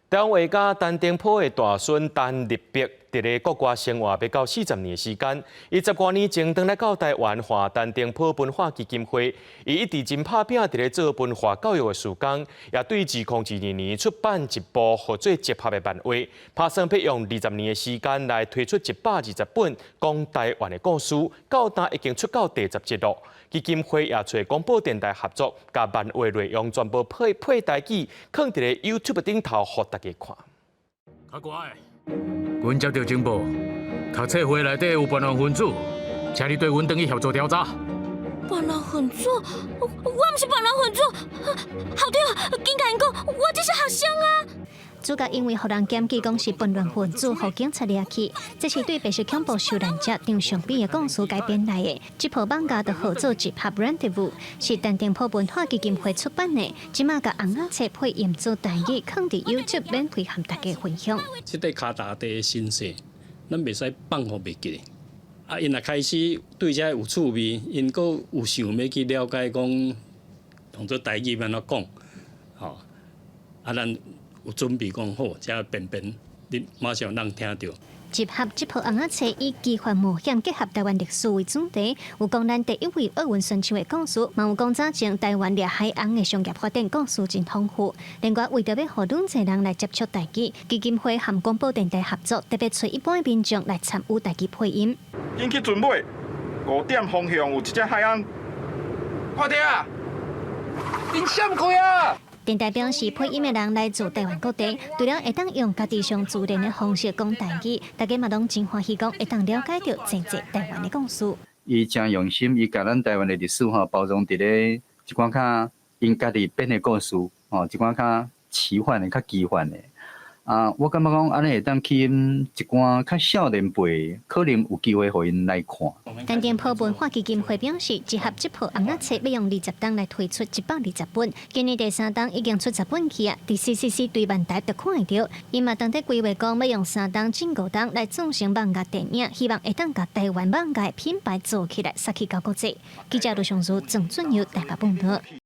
台灣畫家陳澄波的大孫陳立白，佇咧國外生活欲到40年的時間，伊10外年前轉來到台灣，創陳澄波文化基金會，伊一直真拍拚佇咧做文化教育的事工，也對2022年出版一部號做集合的漫畫，拍算欲用20年的時間來推出120本講台灣的故事，到今已經出到第10集囉。基金會也揣廣播電臺合作，共漫畫內容全部配配台語，囥佇咧 YouTube 頂頭，予大家看。較乖，阮接到情報，讀冊會內底有叛亂分子，請你綴阮轉去協助調查。叛亂分子？我毋是叛亂分子。校長，緊共𪜶講，我只是學生啊。主角因為予人檢舉講是叛亂分子，予警察掠去。這是對白色恐怖受難者張尚美的故事改編來的。這部漫畫就號做集合 Rendezvous，是陳澄波文化基金會出版的。這馬共尪仔冊配音做台語，囥佇 YouTube 免費和大家分享。這塊跤踏地的身世，咱袂使放予袂記。啊，𪜶若開始對這有趣味，𪜶閣有想欲去了解講，當做台語欲按怎講，吼，啊，咱有準備講好，這邊邊你馬上能聽著。集合這部尪仔冊以奇幻冒險結合台灣歷史為主題，有講咱第一位奧運選手的故事，嘛有講早前台灣掠海翁的商業發展故事真豐富。另外，為著欲予愈濟人來接觸台語，基金會和廣播電臺合作，特別揣一般民眾來參與台語配音。緊去船尾，5點方向有一隻海鰪。看著啊！𪜶閃開啊！電臺表示配音的人來自台灣各地，除了會當用家己上自然的方式講台語，大家嘛攏真歡喜講會當了解著真濟台灣的故事。伊誠用心，伊共咱台灣的歷史吼包裝佇咧一寡較𪜶家己編的故事，吼一寡較奇幻的、較奇幻的。啊，我感覺講按呢會當吸引一寡較少年輩，可能有機會予𪜶來看。陳澄波文化基金會表示，集合這部尪仔冊欲用20冬來推出120本，今年第三冬已經出10本去啊，佇 CCC 對漫台就看會著。𪜶嘛當佇規劃講，欲用3冬進5冬來做成漫畫電影，希望會當共台灣漫畫的品牌做起來，殺去到國際。記者盧尚如、鄭俊佑台北報導。